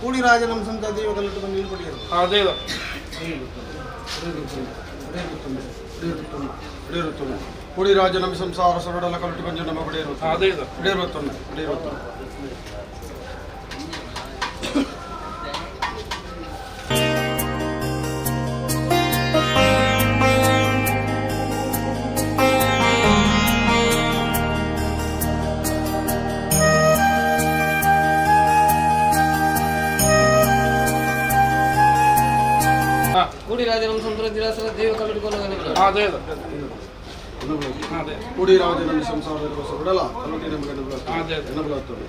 ಕೂಡಿರಾಜನ ಸಂತ ದೇವ ಕಲ್ಲಟ್ಟು ಬಂದು ನಿಲ್ಪಡಿಯರು. ಅದೇ. ಕೂಡಿರಾಜ ನಮ್ಮ ಸಂಸಾರ ಸೊರಡಲ ಕಲ್ಲಟ್ಟು ಬಂಜು ನಮ್ಮ ಬಡಿಯರು. ಅದೇ. ಇಡೀರುತ್ತೊಂದು ಇಡೀರುತ್ತೊಂದು. ಕೂಡಿರಾಜನ ಸಂತರ ದಿರಾಸರ ದೇವ ಕಲ್ಲಡಿ ಕೊಲ್ಲ. ಅದೇ ಅದೇ. ಕೂಡಿರಾಜ ನಮ್ಮ ಸಂಸಾರ ಸೊರಡಲ ಕಲ್ಲುಟಿ ನಮಗೆ. ಅದೇ. ಎನ್ನಬಲತ್ತೊಂದು.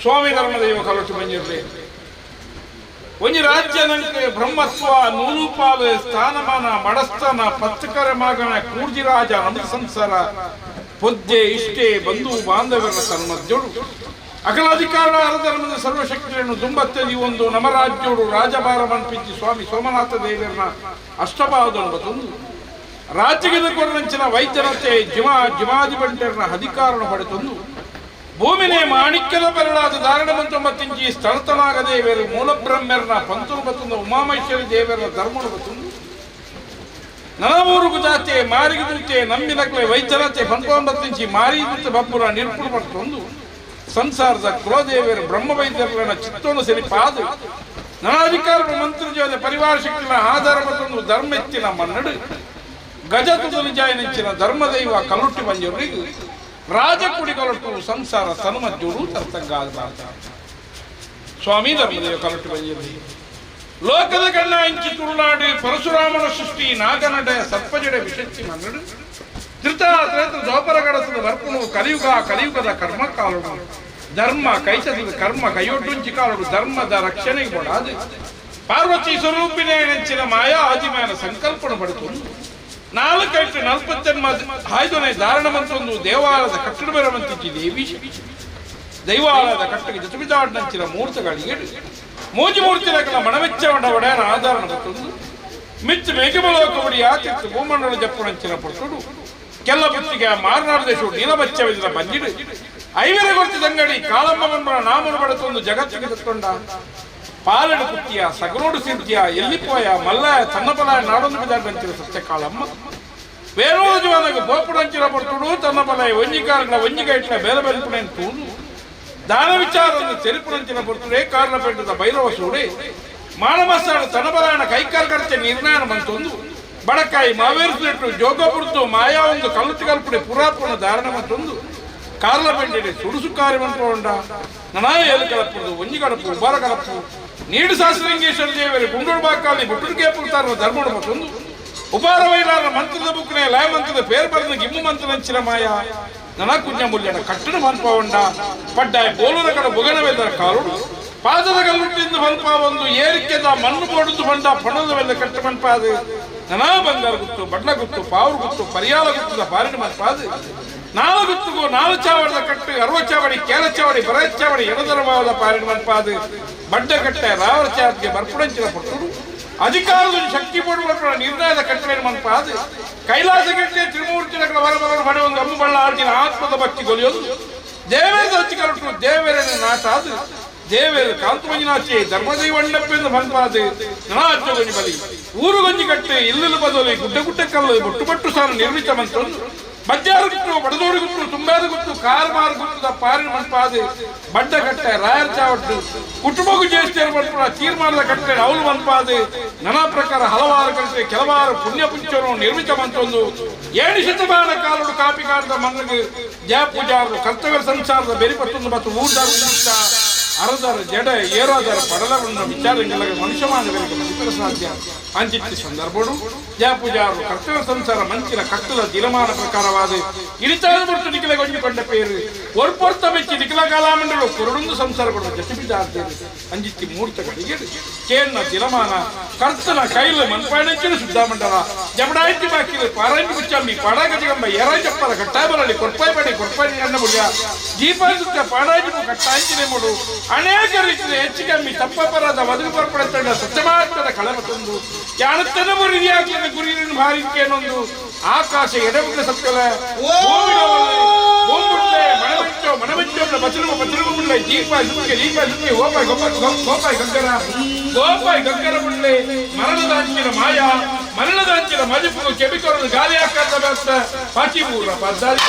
ಸ್ವಾಮಿ ಧರ್ಮದೈವ ಕಲಟು ಬಂದಿರಲಿ. ಒಂಜಿ ರಾಜ್ಯ ನಂಗೆ ಬ್ರಹ್ಮತ್ವ ನೂಲುಪಾಲು ಸ್ಥಾನಮಾನ ಮಡಸ್ಥಾನ ಪತ್ತಕರ ಮಗನ ಕೂರ್ಜಿರಾಜ ನಮ ಸಂಸಾರ ಪೊದ್ದೆ ಇಷ್ಟೇ ಬಂಧು ಬಾಂಧವರ ತನ್ಮಧ್ಯೋಡು ಅಕಲಾಧಿಕಾರ ಅರಧರ್ಮದ ಸರ್ವಶಕ್ತಿಯನ್ನು ದುಂಬತ್ತದಿ ಒಂದು ನಮರಾಜ್ಯೋಡು ರಾಜಭಾರ ಮನ್ಪಿಂಚಿ ಸ್ವಾಮಿ ಸೋಮನಾಥ ದೇವರನ ಅಷ್ಟಭಾವದೊಂಬ ತಂದು ರಾಜ್ಯದ ಕೊರನಂಚಿನ ವೈದ್ಯನತೆ ಜಿಮಾ ಜಿಮಾಧಿಪಂಟರನ ಅಧಿಕಾರವನ್ನು ಪಡೆತಂದು ಭೂಮಿನೇ ಮಾಣಿಕ್ಯದ ಪೆರಳಾದ ಧಾರಣ ಮಂತ್ರಮತ್ತಿಂಚಿ ಸ್ಥಳತನಾಗ ದೇವರು ಮೂಲಬ್ರಹ್ಮರ್ನ ಪಂತುರು ಬತ್ತಂದು ಉಮಾಮಹೇಶ್ವರಿ ದೇವರ ಧರ್ಮನು ಬತ್ತಂದು ನನಮೂರುಗು ಜಾತೆ ಮಾರಿಗುದುತೆ ನಂಬಿನಕ್ಲೆ ವೈದ್ಯನತೆ ಪಂಪೊಂಬತ್ತಿಂಚಿ ಮಾರಿದುತ್ತೆ ಬಪ್ಪುರ ನಿರ್ಪುರು ಪಡ್ತೊಂದು ಸಂಸಾರದ ಕುಲದೇವರು ಬ್ರಹ್ಮ ವೈದ್ಯರನ್ನ ಚಿತ್ತೋನು ಸೆಲಿಪಾದು ನನಾಧಿಕಾರ ಮಂತ್ರ ಜೋದೆ ಪರಿವಾರ ಶಕ್ತಿನ ಆಧಾರ ಮತ್ತೊಂದು ಧರ್ಮ ಎತ್ತಿನ ಮನ್ನಡು ಗಜ ಜಾಯನಿಂಚಿನ ಧರ್ಮದೈವ ಕಲ್ಲುಟ್ಟಿ ಬಂಜರಿಗೆ ರಾಜಕುಡಿ ಕಲಟ್ಟು ಸಂಸಾರ ಸನುಮಜ್ಜೋಡು ತರ್ತಂಗಾದ ಭಾರತ ಸ್ವಾಮಿ ಧರ್ಮದೇವ ಕಲಟ್ಟು ಬಂಜಿರ್ಲಿ. ಲೋಕದ ಕಣ್ಣ ಇಂಚಿ ತುಳುನಾಡು ಪರಶುರಾಮನ ಸೃಷ್ಟಿ ನಾಗನಡ ಸರ್ಪಜಡೆ ವಿಶಕ್ತಿ ಮನ್ನಡು ಧೃತ ತ್ರೇತ ದ್ವಾಪರಗಡಸದ ವರ್ಪುನು ಕಲಿಯುಗ ಕಲಿಯುಗದ ಕರ್ಮಕಾಲುಡು ಧರ್ಮ ಕೈಸದ ಕರ್ಮ ಕೈಯೊಡ್ಡುಂಚಿ ಕಾಲುಡು ಧರ್ಮದ ರಕ್ಷಣೆಗೆ ಬೋಡಾದು ಪಾರ್ವತಿ ಸ್ವರೂಪಿನೇ ನೆಂಚಿನ ಮಾಯಾ ಆದಿಮಾನ ಸಂಕಲ್ಪನ ಪಡೆತು ನಾಲ್ಕೈಟು ನಲ್ಪತ್ತೆನ್ಮ ಹಾಯ್ದೊನೆ ಧಾರಣ ಮಂತೊಂದು ದೇವಾಲಯದ ಕಟ್ಟಡ ಬೆರವಂತಿಚ್ಚಿ ದೇವಿ ದೈವಾಲಯದ ಕಟ್ಟಗೆ ಜತುಬಿದಾಡ್ನಂಚಿನ ಮೂರ್ತಗಳಿಗೆ ಮೂಜಿ ಮೂರ್ತಿನಕಲ ಮಣವೆಚ್ಚ ಒಡೆಯನ ಆಧಾರಣ ಬತ್ತೊಂದು ಮಿಚ್ಚು ಮೇಘಮಲೋಕವಡಿ ಆತಿತ್ತು ಭೂಮಂಡಲ ಜಪ್ಪುನಂಚಿನ ಪೊರ್ತುಡು ಕೆಲ್ಲ ಬುತ್ತಿಗೆ ಮಾರನಾಡು ದೇಶ ನೀಲಬಚ್ಚವಿದ ಬಂಜಿಡು ಐವರ ಗೊತ್ತಿ ತಂಗಡಿ ಕಾಳಮ್ಮ ಬಂಬಳ ನಾಮನು ಬಡತೊಂದು ಜಗತ್ತಿಗೆ ತತ್ತೊಂಡ ಪಾಲಡು ಕುತ್ತಿಯ ಸಗರೋಡು ಸಿದ್ಧಿಯ ಎಲ್ಲಿಪೋಯ ಮಲ್ಲಾಯ ತನ್ನಬಲಾಯ ನಾಡೊಂದು ಬಿದಾಡ್ನಂಚಿನ ಸತ್ಯ ಕಾಳಮ್ಮ ವೇರೋಜುವನಗ ಬೋಪುಡಂಚಿನ ಪೊರ್ತುಡು ತನ್ನ ಬಲಾಯ ಒಂಜಿಕಾರಗಳ ಒಂಜಿಗೈಟ್ಲ ಬೇಲೆ ಬೆಲ್ಪುಣೆನ್ ತೂದು ದಾನ ವಿಚಾರವನ್ನು ತೆರಿಪುನಂಚಿನ ಪೊರ್ತುಡೆ ಕಾರಣ ಪೆಟ್ಟದ ಭೈರವ ಸೂಡೆ ಮಾನಮಸ್ತಾನ ತನಬಲಾಯನ ಕೈಕಾಲ್ ಕಡತೆ ನಿರ್ಣಯ ಮಂತೊಂದು ಬಡಕಾಯಿ ಮಾವೇರಿಸಿಟ್ಟು ಜೋಗಪುರ್ತು ಮಾಯಾ ಒಂದು ಕಲ್ಲುತಿ ಕಲ್ಪುಡೆ ಪುರಾಪುನ ಧಾರಣ ಮತ್ತೊಂದು ಕಾರ್ಲ ಬೆಂಡಿಡೆ ಸುಡುಸು ಕಾರಿ ಮಂತ್ಕೊಂಡ ನನಾ ಏಳು ಕಲಪುದು ಒಂಜಿ ಕಡಪು ಉಬಾರ ಕಲಪು ನೀಡು ಶಾಸ್ತ್ರಂಗೇಶ್ವರ ದೇವರಿ ಗುಂಡೋಡು ಬಾಕಾಲಿ ಬುಟ್ಟುಡಿಕೆ ಪುರ್ತಾರ ಧರ್ಮಡು ಮತ್ತೊಂದು ಉಪಾರ ವೈರಾರ ಮಂತ್ರದ ಬುಕ್ನೆ ಲಯ ಮಂತ್ರದ ಪೇರ್ ಬರೆದ ಗಿಮ್ಮು ಮಂತ್ರನಂಚಿನ ಮಾಯ ನನ ಕುಂಜ ಮುಲ್ಯನ ಕಟ್ಟಡ ಮನ್ಪವಂಡ ಪಡ್ಡಾಯ ಬೋಲುರ ಕಡ ಬುಗಣವೆದರ ಕಾಲುಡು ಪಾದದ ಕಲ್ಲುಟ್ಟಿಂದ ಮನ್ಪ ಒಂದು ಏರಿಕೆದ ಮಣ್ಣು ಬೋಡುದು ಬಂಡ ಪಣದ ವೆಲ್ಲ ಕಟ್ಟ ಮನ್ಪಾದು ನನಾ ಬಂಗಾರ ಗುತ್ತು ಬಡ್ಲ ಗುತ್ತು ಪಾವ್ರು ಗುತ್ತು ಪರಿಯಾಲ ಗುತ್ತದ ಬಾರಿನ ಮನ್ಪಾದು ನಾಲು ಗುತ್ತುಗು ನಾಲು ಚಾವಡದ ಕಟ್ಟು ಅರವ ಚಾವಡಿ ಕೇರ ಚಾವಡಿ ಬರ ಚಾವಡಿ ಎಡದರವಾದ ಪಾರಿನ ಮನ್ಪಾದು ಬಡ್ಡ ಕಟ್ಟೆ ರಾವರ ಚಾವಡಿಗೆ ಬರ್ಪುಡಂಚಿನ ಪೊಟ್ಟುಡು ಅಧಿಕಾರದ ಶಕ್ತಿ ಪಡುವ ನಿರ್ಣಯದ ಕಟ್ಟಳೆ ಮನ್ಪಾದು ಕೈಲಾಸ ಗಟ್ಟೆ ತ್ರಿಮೂರ್ತಿಗಳ ವರ ಬಡ ಒಂದು ಅಮ್ಮಬಳ್ಳ ಆರ್ಜಿನ ಆತ್ಮದ ಭಕ್ತಿ ಗೊಲಿಯೋದು ದೇವೇರ ಹಚ್ಚಿಕರಟು ದೇವರನ್ನ ನಾಟಾದು ದೇವೇರ ಕಾಂತಮಂಜನಾಚೆ ಧರ್ಮದೈವಣ್ಣಪ್ಪೆಂದು ಮನ್ಪಾದು ನನಾಚೊಗೊಂಜಿ ಬಲಿ ಊರುಗೊಂಜಿ ಕಟ್ಟೆ ಇಲ್ಲಲು ಬದಲಿ ಗುಡ್ಡ ಗುಡ್ಡ ಕಲ್ಲು ಬೊಟ್ಟು ಬೊಟ್ಟು ಸಾಲು ನಿರ್ಮಿತ ಮಂತೊಂದು ಬಜ್ಜಾರು ಗುಟ್ಟು ಬಡದೋಡು ಗುಟ್ಟು ತುಂಬಾದ ಗುಟ್ಟು ಕಾರ್ ಮಾರು ಗುಟ್ಟದ ಪಾರಿನ ಮನ್ಪಾದು ಬಡ್ಡ ಕಟ್ಟೆ ರಾಯರ್ ಚಾವಟ್ಟು ಕುಟುಂಬಕ್ಕೂ ಜೇಷ್ಠರು ಮನ್ಪುಣ ತೀರ್ಮಾನದ ಕಟ್ಟೆ ಅವಳು ಮನ್ಪಾದು ನಾನಾ ಪ್ರಕಾರ ಹಲವಾರು ಕಟ್ಟೆ ಕೆಲವಾರು ಪುಣ್ಯ ಪುಂಚರು ನಿರ್ಮಿತ ಮಂತೊಂದು ಏಳು ಶತಮಾನ ಕಾಲುಡು ಕಾಪಿ ಕಾಡದ ಮನ್ನಿಗೆ ಜಯ ಪೂಜಾರರು ಕರ್ತವ್ಯ ಸಂಸಾರದ ಬೆರಿಪತ್ತೊಂದು ಮತ್ತು ಊರ್ದಾರ ಅರದರ ಜಡ ಏರಾದರ ಪಡಲವನ್ನು ವಿಚಾರ ಮನುಷ್ಯ ಮಾನವರಿಗೆ ಮನಿಪರ ಸಾಧ್ಯ ಅಂಚಿತ್ತಿ ಸಂದರ್ಭಡು ಜಯ ಪೂಜಾರರು ಕರ್ತವ್ಯ ಸಂಸಾರ ಮಂಚಿನ ಕಟ್ಟದ ದಿನಮಾನ ಪ್ರಕಾರವಾದ ಇಳಿತಾದ ಬಿಟ್ಟು ನಿಖಿಲ ಕೊಂಡ ಪೇರು ಒರ್ಪೊರ್ತ ಮೆಚ್ಚಿ ನಿಖಿಲ ಕಾಲಾಮಂಡಲು ಕುರುಡೊಂದು ಸಂಸಾರಗಳು ಜಟಿಬಿದಾರ್ದೇರು ಅಂಜಿತ್ತಿ ಮೂರ್ತಗಳಿಗೆ ಕೇನ್ನ ದಿನಮಾನ ಕರ್ತನ ಕೈಲು ಮನ್ಪಾಣಂಚಿನ ಶುದ್ಧ ಮಂಡಲ ಜಬಡಾಯ್ತಿ ಬಾಕಿಲು ಪಾರಾಂಜಿ ಕುಚ್ಚಂಬಿ ಪಾಡಾಗಜಗಂಬ ಏರಾಂಜಪ್ಪರ ಕಟ್ಟಾಯಬಲಲ್ಲಿ ಕೊರ್ಪಾಯ್ ಬಡಿ ಕೊರ್ಪಾಯಿ ಅನ್ನ ಮುಡಿಯ ದೀಪಾಂಸುತ್ತ ಪಾಡಾಂಜಿ ಕಟ್ಟಾಂಚಿನೆ ಮುಡು ಅನೇಕ ರೀತಿಯ ಹೆಚ್ಚು ಕಮ್ಮಿ ತಪ್ಪಪರಾದ ಬದುಕು ಪರ್ಪಡತಂಡ ಸತ್ಯಮಾತ್ಮದ ಕಳಮತ್ತೊಂದು ಯಾಣತ್ತನ ಮುರಿಯಾಗಿ ಗುರಿಯನ್ನು ಭಾರಿಕೇನೊಂದು ಆಕಾಶ ಎಡಬಿಟ್ಟ ಸತ್ಯಲ ಮಣಬೆಚ್ಚೋ ಮಣಬೆಚ್ಚೋ ಬಸರು ಬಸರು ಮುಳ್ಳೆ ದೀಪ ಸುಕ್ಕೆ ದೀಪ ಸುಕ್ಕೆ ಗೋಪಾಯ್ ಗೋಪಾಯ್ ಗೋಪಾಯ್ ಗಗ್ಗರ ಗೋಪಾಯ್ ಗಗ್ಗರ ಮುಳ್ಳೆ ಮರಣದಾಂಚಿನ ಮಾಯಾ ಮರಣದಾಂಚಿನ ಮಜಪು ಕೆಬಿಕೊರಲು ಗಾಲಿ ಆಕಾರದ ಬೆತ್ತ ಪಾಚಿಪೂರ ಪದ್ದಾರಿ.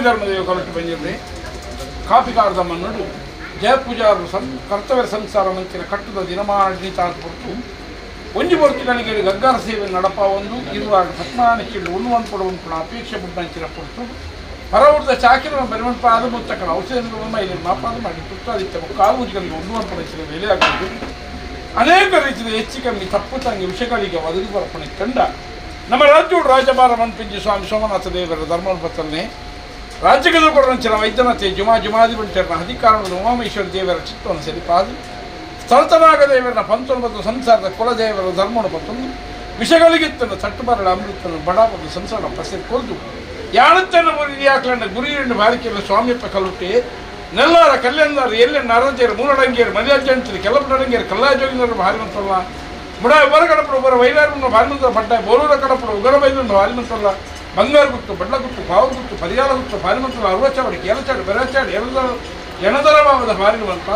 ಧರ್ಮದೇವ ಕಲಟು ಬಂದಿರಲಿ ಕಾಪಿಕಾರದ ಮನ್ನಡು ಜಯಪೂಜಾರರು ಕರ್ತವ್ಯ ಸಂಸಾರ ಮಂಚಿನ ಕಟ್ಟದ ದಿನಮಾಡಿ ತಾತು ಹೊರತು ಒಂಜಿ ಹೊರತುಗಳಿಗೆ ಗಗ್ಗಾರ ಸೇವೆ ನಡಪ ಒಂದು ಇರುವಾಗ ಪತ್ಮಾನಕ್ಕಿಲ್ಲು ಉಣ್ಣುವನ್ ಕೊಡುವನ್ ಕೂಡ ಅಪೇಕ್ಷೆ ಬುಡ್ಡಂಚಿನ ಪೊರ್ತು ಪರವರ್ದ ಚಾಕಿರ ಬರಿವನ್ಪಾದ ಮುತ್ತಕನ ಔಷಧಿ ಮೈಲಿ ಮಾಪಾದ ಮಾಡಿ ತುತ್ತಾದಿತ್ತ ಕಾವುಗಳಿಗೆ ಉಣ್ಣುವನ್ ಪಡಿಸಿದ ವೇಳೆಯಾಗುವುದು ಅನೇಕ ರೀತಿಯ ಹೆಚ್ಚು ಕಮ್ಮಿ ತಪ್ಪು ತಂಗಿ ವಿಷಯಗಳಿಗೆ ಒದಗಿ ಬರಪಣೆ ಕಂಡ ನಮ್ಮ ರಾಜ್ಯೋಡು ರಾಜಭಾರ ಮನ್ಪಿಂಜಿ ಸ್ವಾಮಿ ಸೋಮನಾಥ ದೇವರ ಧರ್ಮಪತ್ತನೆ ರಾಜ್ಯಗದ ಕೊಡಂಚಿನ ವೈದ್ಯನಾಥೆ ಜುಮಾ ಜುಮಾದಿ ಬಂಟರನ ಅಧಿಕಾರದ ಉಮಾಮೇಶ್ವರ ದೇವರ ಚಿತ್ತವನ್ನು ಸರಿಪಾದು ಸ್ಥಳತನಾಗ ದೇವರನ ಪಂತೊಂಬತ್ತು ಸಂಸಾರದ ಕುಲದೇವರ ಧರ್ಮನ ಪತ್ತೊಂದು ವಿಷಗಳಿಗಿತ್ತನ್ನು ತಟ್ಟುಬರಳ ಅಮೃತನ ಬಡಾಪದ ಸಂಸಾರ ಪಸರಿ ಕೊರ್ದು ಯಾಣತ್ತನ್ನು ಮುರಿಯಾಕ್ಲಂಡ ಗುರಿಯನ್ನು ಬಾರಿಕೆಲ್ಲ ಸ್ವಾಮಿಯಪ್ಪ ಕಲುಟೆ ನೆಲ್ಲಾರ ಕಲ್ಯಾಣದಾರ ಎಲ್ಲ ನರಜೇರು ಮೂರಡಂಗೇರು ಮರ್ಯಾಜಂತಿರು ಕೆಲಪಡಂಗೇರು ಕಲ್ಲಾಜೋಗಿನವರು ಭಾರಿ ಮಂತ್ರಲ್ಲ ಮುಡ ಉಬರ ಕಡಪಡು ಉಬರ ವೈಲಾರನ್ನು ಭಾರಿ ಮಂತ್ರ ಪಡ್ಡ ಬೋರೂರ ಕಡಪಡು ಉಗರ ಬೈಲನ್ನು ಭಾರಿ ಮಂತ್ರಲ್ಲ ಬಂಗಾರ ಗುತ್ತು ಬಡ್ಲ ಗುತ್ತು ಪಾವು ಗುತ್ತು ಪರಿಯಾರ ಗುತ್ತು ಭಾರಿ ಮಂತ್ರಲ್ಲ ಅರುವಚಾವಡಿ ಕೇಲಚಾಡಿ ಬೆರಚಾಡಿ ಎಣದರ ಎಣದರ ಭಾವದ ಭಾರಿ ಮಂತ್ರ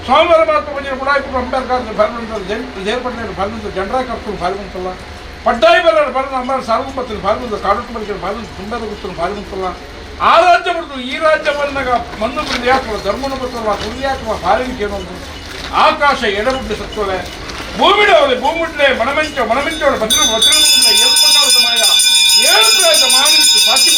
ಸ್ವಾಮಿವಾರ ಮಾತ್ರ ಬಂದಿರೋ ಮುಡಾಯ್ಪುರ ಅಂಬೇಡ್ಕರ್ ಭಾರಿ ಮಂತ್ರ ಜೇರ್ಪಟ್ಟೆ ಭಾರಿ ಮಂತ್ರ ಜನರಾ ಕರ್ತರು ಭಾರಿ ಮಂತ್ರಲ್ಲ ಪಡ್ಡಾಯಿ ಬರ ಬರ ಅಂಬಾರ ಸಾರ್ವಭೌಮತ್ವ ಭಾರಿ ಮಂತ್ರ ಕಾಡುಟ್ಟು ಮಡಿಕೆ ಭಾರಿ ಮಂತ್ರ ತುಂಬದ ಗುತ್ತನ್ನು ಭಾರಿ ಮಂತ್ರಲ್ಲ ಆ ರಾಜ್ಯ ಬಿಡ್ತು ಈ ರಾಜ್ಯ ಬಂದಾಗ ಮಣ್ಣು ಬಿಡದು ಯಾಕಲ್ಲ ಧರ್ಮನ ಬರ್ತಲ್ಲ ಗುರಿ ಯಾಕಲ್ಲ ಭಾರಿ ಕೇಳೋದು ಆಕಾಶ ಎಡಬಿಟ್ಟು ಸತ್ತೋಳೆ ಭೂಮಿಡವಳೆ ಭೂಮಿಡ್ಲೆ ಮಣಮೆಂಚ ಮಣಮೆಂಚೋಳೆ ಭದ್ರ ಭದ್ರ ಏಳ್ಪಟ್ಟಾಳದ ಮಾಯ ಏಳು ಮಾನಿತ್ತು ಸಾಚಿ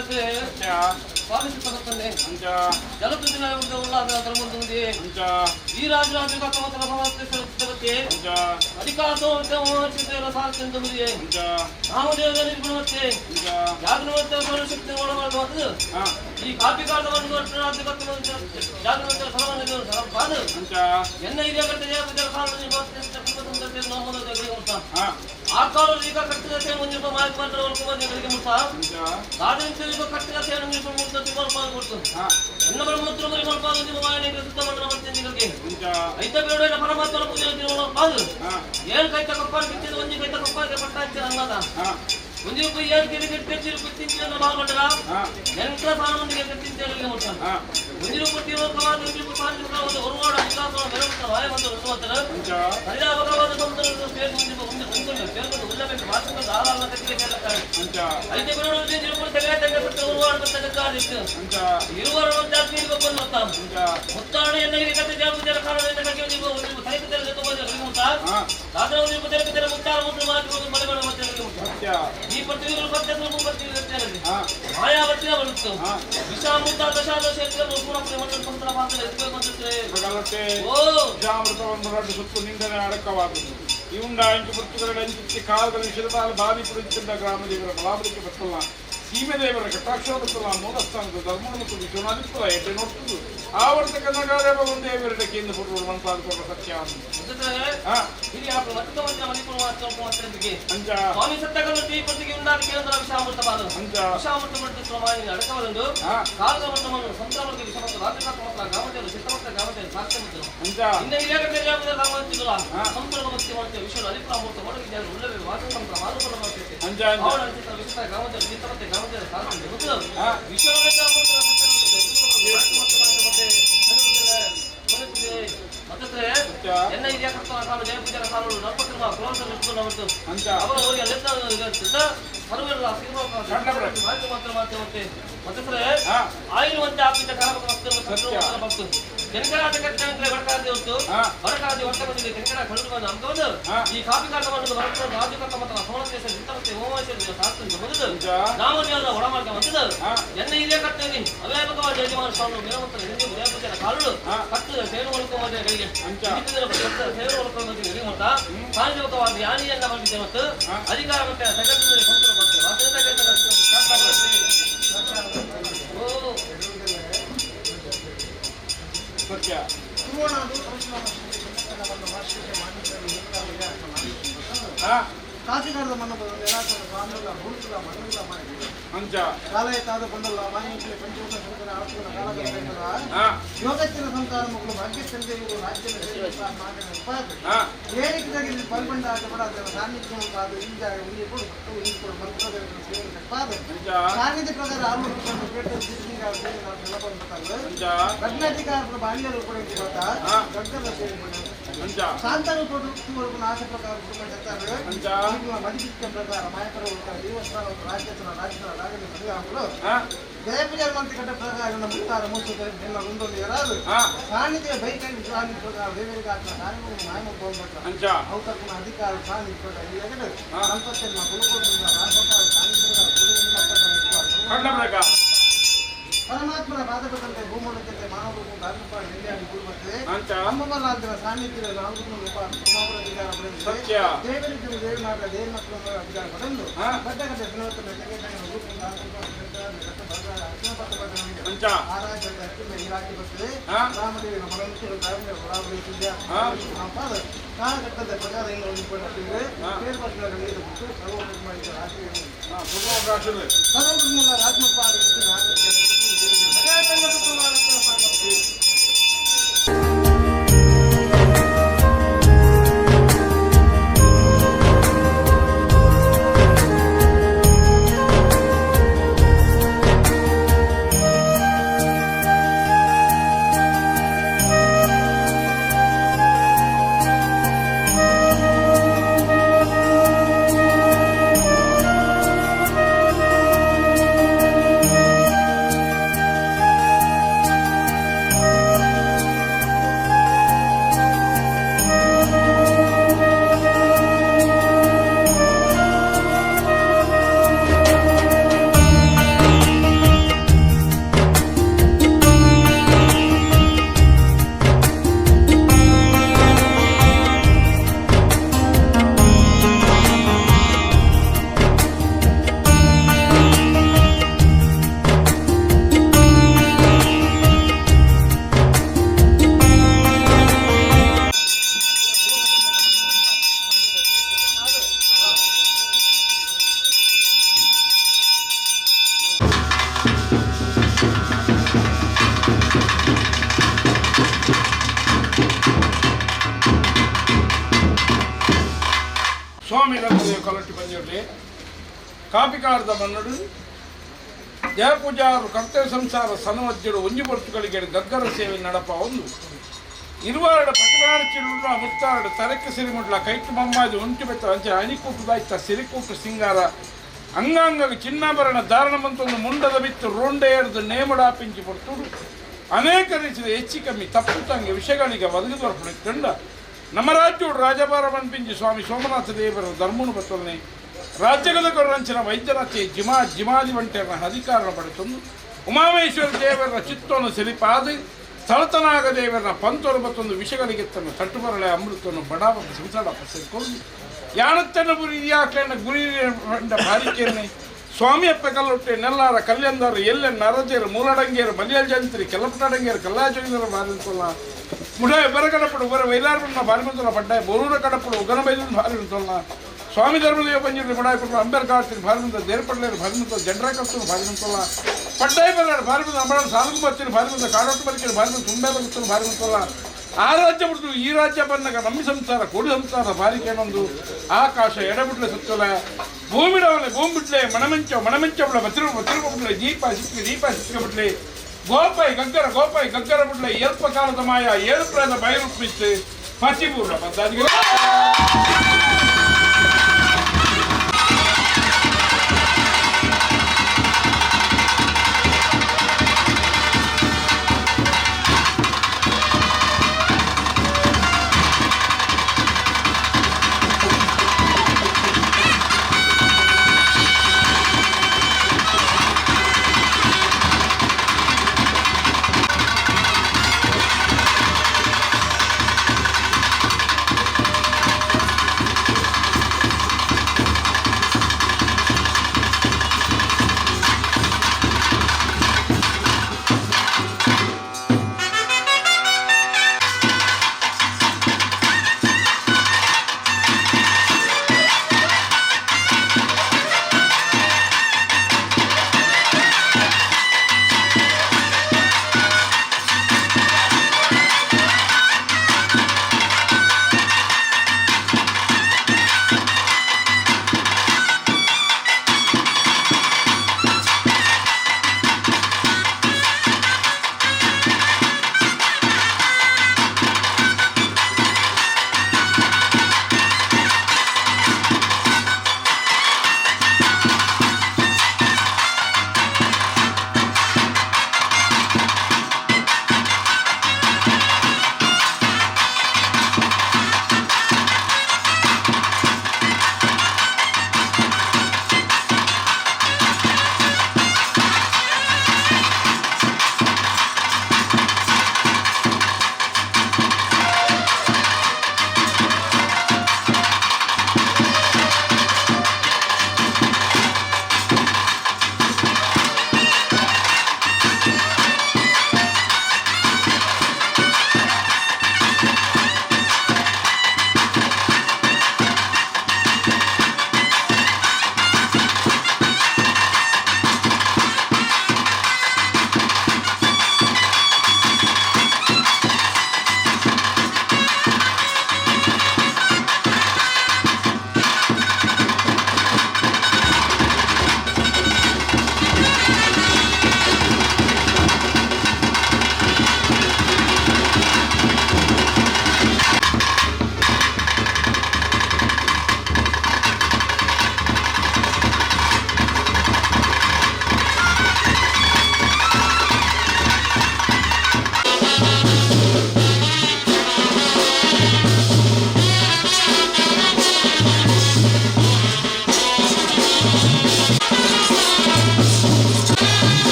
ಸ್ವಾಮಿ ಈ ರಾಜರಾಜ ಈ ಕಾಪಿ ಎನ್ನ ಗ್ರಾಮದೇವರ ಬಲಾಬಲಿಕೆ ಬತ್ತಲ್ಲ ಸೀಮೆದೇವರ ಕಟಾಕ್ಷ ಬತ್ತಲ್ಲ ಮೂಲಸ್ಥಾನದ ಧರ್ಮ ಮತ್ತು ವಿಶ್ವನಾಥಿಪ್ಪದ ಎಡ್ಡೆ ನೋಡ್ತದ್ದು ಆವರ್ತ ಕನ್ನಡ ದೇವರ ಕೇಂದ್ರ ಪುಟ್ಟರು ಮನಸ್ಸಾದ ಸತ್ಯ ಅಧಿಕಾರ ಸತ್ಯ ಕಾಶಿಗಾರದ ಮಣ್ಣು ಕಾಲಯತಾದ ಬಂದಲ್ಲ ಮಾಯಿಂಚಲೆ ಪಂಚಭೂತ ಸಂತರ ಆತ್ಮನ ಕಾಲದ ಯೋಗಚ್ಚಿನ ಸಂತಾನ ಮಕ್ಕಳು ಭಾಗ್ಯಸ್ಥರಿಗೆ ಇವರು ರಾಜ್ಯದ ಏನಿಕ್ಕಾಗಿ ಬಲ್ಬಂಡ ಆಟಪಡ ಅದರ ಸಾನ್ನಿಧ್ಯ ಉಂಟಾದ ಇಂಜಾಗ ಉಂಜಿಕೊಡು ಸತ್ತು ಉಂಜಿಕೊಡು ಮಂತ್ರದ ಸೇವೆ ಕಟ್ಪಾದ ಸಾನ್ನಿಧ್ಯ ಪ್ರಕಾರ ಆರು ಲಗ್ನಾಧಿಕಾರ ಬಾಲ್ಯರು ಕೂಡ ಗೊತ್ತಾ ದೊಡ್ಡದ ಸೇವೆ ಶಾಂತನು ಕೊಡು ಆಶೆ ಪ್ರಕಾರ ಮದಿಪಿಕ್ಕ ಪ್ರಕಾರ ಮಾಯಕರ ದೇವಸ್ಥಾನ ರಾಜ್ಯದ ರಾಜ್ಯದ ರಾಗದ ಸಂಗ್ರಾಮಗಳು ಜಯಪೂಜಾರ ಮಂತ್ರಿ ಕಟ್ಟ ಪ್ರಕಾರ ಮುತ್ತಾರ ಮುತ್ತುತ್ತೆ ಎಲ್ಲ ಒಂದೊಂದು ಯಾರಾದ್ರು ಸಾನ್ನಿಧ್ಯ ಬೈಕೈ ಸಾನ್ನಿಧ್ಯ ಪ್ರಕಾರ ದೇವರಿಗೆ ಆತ್ಮ ಕಾರ್ಯವನ್ನು ಮಾಯಮ ಹೋಗ್ಬೇಕು ಅವತಕ್ಕನ ಅಧಿಕಾರ ಸಾನ್ನಿಧ್ಯ ಪ್ರಕಾರ ಸಂಪತ್ತನ್ನು ಕುಲಕೋಟ ಪರಮಾತ್ಮನ ಪಾದಪದಂತೆ ಭೂಮೂಲಕತೆ ಮಾನವ ಧಾರ್ಮಿಕ ನೆಲೆಯಾಗಿ ಕೂಡುತ್ತದೆ ಅಮ್ಮಲಾಂತರ ಸಾನ್ನಿಧ್ಯದ ನಾಲ್ಕು ಅಧಿಕಾರ ಪಡೆದು ದೇವರಿದ್ದು ದೇವನಾದ ದೇವಮಕ್ಕಳ ಅಧಿಕಾರ ಪಡೆದು ದೊಡ್ಡ ಕಡೆ ಆ ರಾಜ್ಯದ ಈ ರಾಜ್ಯ ಬರ್ತದೆ ರಾಮದೇವಿನ ಕಾಲಘಟ್ಟದ ಪ್ರಕಾರ ರಾಜ್ಯ ಿ. ಸ್ವಾಮಿ ಕಲಟ್ಟಿ ಬಂದಿರಲಿ ಕಾಪಿಕಾರದ ಮನ್ನಡು ಜಯಪೂಜಾರು ಕರ್ತವ್ಯ ಸಂಸಾರ ಸನವಜ್ಜರು ಒಂಜಿ ಪೊರ್ತುಗಳಿಗೆ ಗಗ್ಗರ ಸೇವೆ ನಡಪ ಒಂದು ಇರುವಾರಡ ಪಟಿವಾರ ಚಿರುಳ್ಳ ಮುತ್ತಾರಡ ತರಕ್ಕೆ ಸಿರಿಮುಡ್ಲ ಕೈಟು ಮಮ್ಮಾದಿ ಉಂಟು ಬೆತ್ತ ಅಂಚೆ ಅನಿಕೂಟು ದಾಯ್ತ ಸಿರಿಕೂಟು ಸಿಂಗಾರ ಅಂಗಾಂಗ ಚಿನ್ನಾಭರಣ ಧಾರಣ ಮಂತೊಂದು ಮುಂಡದ ಬಿತ್ತು ರೋಂಡೆ ಎಡ್ದು ನೇಮಡಾಪಿಂಚಿ ಪೊರ್ತುಡು ಅನೇಕ ರೀತಿಯ ಹೆಚ್ಚು ಕಮ್ಮಿ ತಪ್ಪು ತಂಗೆ ವಿಷಯಗಳಿಗೆ ಒದಗಿದು ಬರ್ಪಡೆ ನಮ್ಮ ರಾಜ್ಯೋಡು ರಾಜಭಾರ ಮನ್ಪಿಂಚಿ ಸ್ವಾಮಿ ಸೋಮನಾಥ ದೇವರ ಧರ್ಮನು ಬತ್ತೊಲ್ನೆ ರಾಜ್ಯಗದ ಕೊರಂಚಿನ ವೈದ್ಯರತೆ ಜಿಮಾ ಜಿಮಾದಿ వంటೆರ್ನ ಅಧಿಕಾರನ ಪಡೆತೊಂದು ಉಮಾಮೇಶ್ವರ ದೇವರ ಚಿತ್ತವನ್ನು ಸೆಲಿಪಾದು ಸ್ಥಳತನಾಗ ದೇವರನ್ನ ಪಂತೊರು ಮತ್ತೊಂದು ವಿಷಗಳಿಗೆ ತನ್ನ ತಟ್ಟುಬರಳೆ ಅಮೃತವನ್ನು ಬಡಾವ ಸಂಸಾರಪ್ಪ ಸೇರಿಕೊಂಡು ಯಾಣತ್ತನ ಗುರಿ ಯಾಕೆಣ್ಣ ಗುರಿ ಬಾರಿಕೆಯನ್ನೇ ಸ್ವಾಮಿಯಪ್ಪ ಕಲ್ಲೊಟ್ಟೆ ನೆಲ್ಲಾರ ಕಲ್ಯಂದಾರ ಎಲ್ಲ ನರಜೇರು ಮೂಲಡಂಗೇರು ಮಲಿಯಲ್ ಜಂತ್ರಿ ಕೆಲಪಟಡಂಗೇರು ಕಲ್ಲಾಜಂಗೇರು ಬಾರಿಸಲ್ಲ ಮುಡಾಯ ಬರಗಡಪಡು ಬರ ವೈಲಾರನ್ನ ಬಾರಿಮಂತಲ ಪಡ್ಡಾಯ ಬೋರೂರ ಕಡಪಡು ಉಗನ ಬೈದನ್ನು ಬಾರಿಮಂತಲ್ಲ ಸ್ವಾಮಿ ಧರ್ಮದೇವ ಪಂಜುರ್ಲಿ ಮುಡಾಯಪುರ ಅಂಬೇರ್ಕಾರ್ತಿನ ಭಾರಿಮಂತ ದೇರ್ಪಡ್ಲೇರು ಭಾರಿಮಂತ ಜಂಡ್ರಕರ್ತನ ಭಾರಿಮಂತಲ್ಲ ಪಡ್ಡಾಯ ಬಲ್ಲಾರ ಭಾರಿಮಂತ ಅಂಬಳ ಸಾಲುಗುಂಬತ್ತಿನ ಭಾರಿಮಂತ ಕಾಡೊಟ್ಟು ಬಲಿಕೆ ಭಾರಿಮಂತ ತುಂಬೆ ಬರುತ್ತನ ಭಾರಿಮಂತಲ್ಲ ಆ ರಾಜ್ಯ ಬಿಡ್ತು ಈ ರಾಜ್ಯ ಬಂದಾಗ ನಮ್ಮ ಸಂಸಾರ ಕೊಡು ಸಂಸಾರ ಬಾರಿಕೇನೊಂದು ಆಕಾಶ ಎಡಬಿಡ್ಲೆ ಸುತ್ತಲ ಭೂಮಿಡವಲೆ ಭೂಮಿ ಬಿಡ್ಲೆ ಮಣಮಂಚ ಮಣಮಂಚ ಬತ್ತಿರು ಬತ್ತಿರು ಬಿಡ್ಲೆ ದೀಪ ಸಿಕ್ಕ ದೀಪ ಸಿಕ್ಕ ಬಿಡ್ಲೆ ಗೋಪಾಯಿ ಗಗ್ಗರ ಗೋಪಾಯಿ ಗಗ್ಗರ ಬಿಡ್ಲೆ ಏಲ್ಪ ಕಾಲದ ಮಾಯ ಏಳು ಪ್ರಾದ ಬಯಲು ಪತಿಪೂರ್ಣ ಪದ್ದಾದಿಗಳು.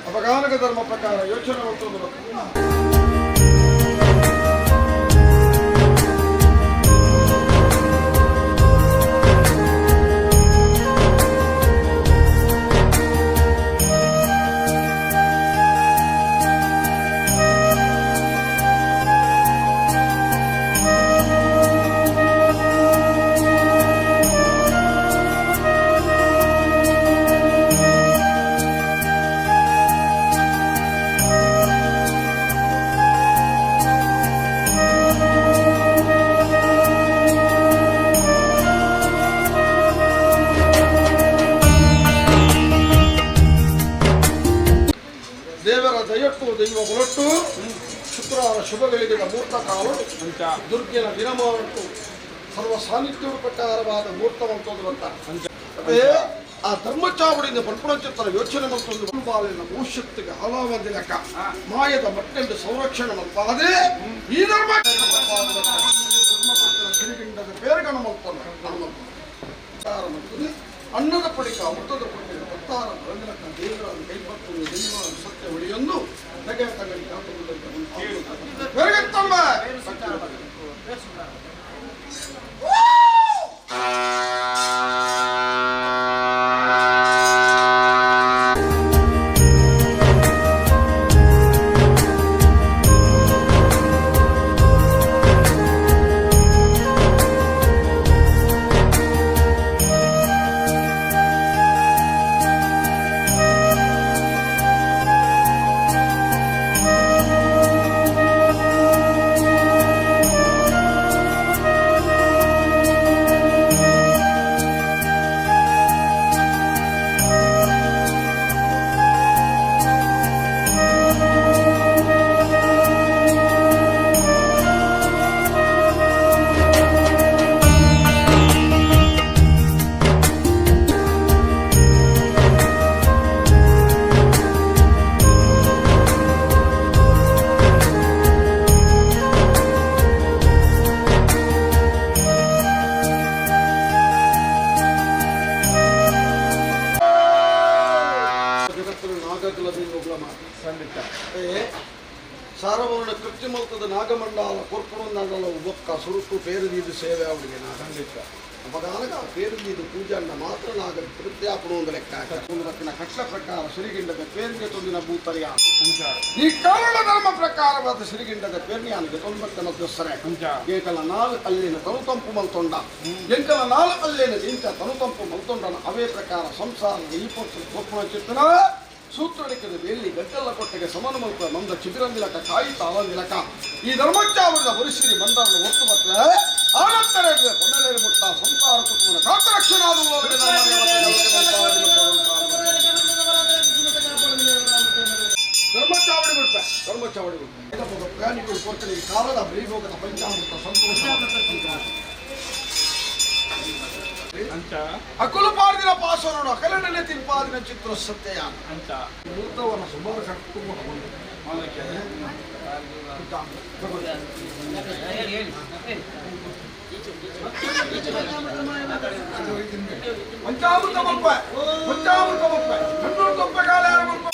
ಅಪಗಾನಕ ಧರ್ಮ ಪ್ರಕಾರ ಯೋಚನೆ ಮಾಡ್ತಂದ್ರು. ದೇವರ ದಯಟ್ಟು ದೈವ ಬಲಟ್ಟು ಶುಕ್ರವಾರ ಶುಭಗಳಿಗೆ ಮೂರ್ತ ಕಾಲು ದುರ್ಗೆನ ವಿರಮವಂಟು ಸರ್ವ ಸಾನ್ನಿಧ್ಯ ಪ್ರಕಾರವಾದ ಮೂರ್ತವಂತದ್ದು ಅಂತ. ಅದೇ ಆ ಧರ್ಮಚಾವಡಿಯಿಂದ ಪಲ್ಪುಣಚಿತ್ತರ ಯೋಚನೆ ಮತ್ತೊಂದು ಬಾಲಿನ ಭೂಶಕ್ತಿಗೆ ಹಲವಾದ ಲೆಕ್ಕ ಮಾಯದ ಮಟ್ಟೆಂದು ಸಂರಕ್ಷಣೆ ಮಲ್ಪಾದೆ ಈ ಧರ್ಮ ಸಿರಿಗಿಂಡದ ಬೇರ್ಗಣ ಮಲ್ಪನ ಅನ್ನದ ಪಡಿಕ ಅಮೃತದ ಪಡಿಕ ಭಕ್ತಾರ ಬರಂದಿಲಕ್ಕ ದೇವರನ್ನು ಕೈಪತ್ತು ದೈವವನ್ನು ಸತ್ಯ ಒಳಿಯೊಂದು ನಗೆ ತಗಲಿ ಬೇರ್ಗತ್ತಮ್ಮ. ಸಾರವರ್ಣ ಕೃತ್ಯಮಲ್ತದ ನಾಗಮಂಡಲ ಕೊರ್ಪುಣಂದಾಗಲ ಒಕ್ಕ ಸುರುಕು ಪೇರುದೀದು ಸೇವೆ ಅವಳಿಗೆ ನಾಗಂಡಿತ್ತ ಅಪಗಾನಗ ಆ ಪೇರುದೀದು ಪೂಜಾಂಡ ಮಾತ್ರ ನಾಗ ಕೃತ್ಯಾಪಣ ಒಂದು ಲೆಕ್ಕ ರಕ್ಕಿನ ಕಟ್ಲ ಪ್ರಕಾರ ಸಿರಿಗಿಂಡದ ಪೇರಿಗೆ ತೊಂದಿನ ಭೂತರಿಯ ಈ ಕಾರಣ ಧರ್ಮ ಪ್ರಕಾರವಾದ ಸಿರಿಗಿಂಡದ ಪೇರ್ನಿಯಾನಿಗೆ ತೊಂಬತ್ತನ ದೊಸ್ಸರೆ ಏಕಲ ನಾಲ್ ಅಲ್ಲಿನ ತನು ತಂಪು ಮಲ್ತೊಂಡ ಎಂಕಲ ನಾಲ್ ಅಲ್ಲಿನ ಇಂಚ ತನು ತಂಪು ಮಲ್ತೊಂಡನ ಅವೇ ಪ್ರಕಾರ ಸಂಸಾರದ ಈ ಪೊರ್ತು ಕೊರ್ಪುಣ ಚಿತ್ತನ ಸೂತ್ರಡಿಕದ ಬೇಲಿ ಗದ್ದಲ ಕೊಟ್ಟೆಗೆ ಸಮಾನ ಮಲ್ಪ ಮಂದ ಚಿಬಿರಂದಿಲಕ ಕಾಯಿ ತಾಳಂದಿಲಕ ಈ ಧರ್ಮಚಾವರದ ವರಿಸಿರಿ ಮಂದರನ್ನು ಒತ್ತು ಬತ್ತ ಆನಂತರ ಪೊನ್ನಲೇರಿ ಮುಟ್ಟ ಸಂಸಾರ ಕುಟುಂಬದ ಕಾತರಕ್ಷಣ ಧರ್ಮಚಾವಡಿ ಬಿಡ್ತ ಧರ್ಮಚಾವಡಿ ಬಿಡ್ತ ಪ್ರಾಣಿಗಳು ಕೊಡ್ತಾರೆ ಕಾಲದ ಬಲಿಭೋಗದ ಪಂಚಾಮೃತ ಸಂತೋಷ ಅಕುಲು ಪಾರ್ದಿನ ಪಾಸೋಣ ಅಕಲನಲ್ಲೇ ತಿನ್ಪಾದಿನ ಚಿತ್ರ ಸತ್ಯ ಅಂತ ಮೂರ್ತವನ್ನ ಸುಮಾರು ಕಟ್ಟು ಪಂಚಾಮೃತ ಮಲ್ಪ ಪಂಚಾಮೃತ ಮಲ್ಪ ಕಣ್ಣೂರು ತೊಪ್ಪ ಕಾಲ ಮಲ್ಪ.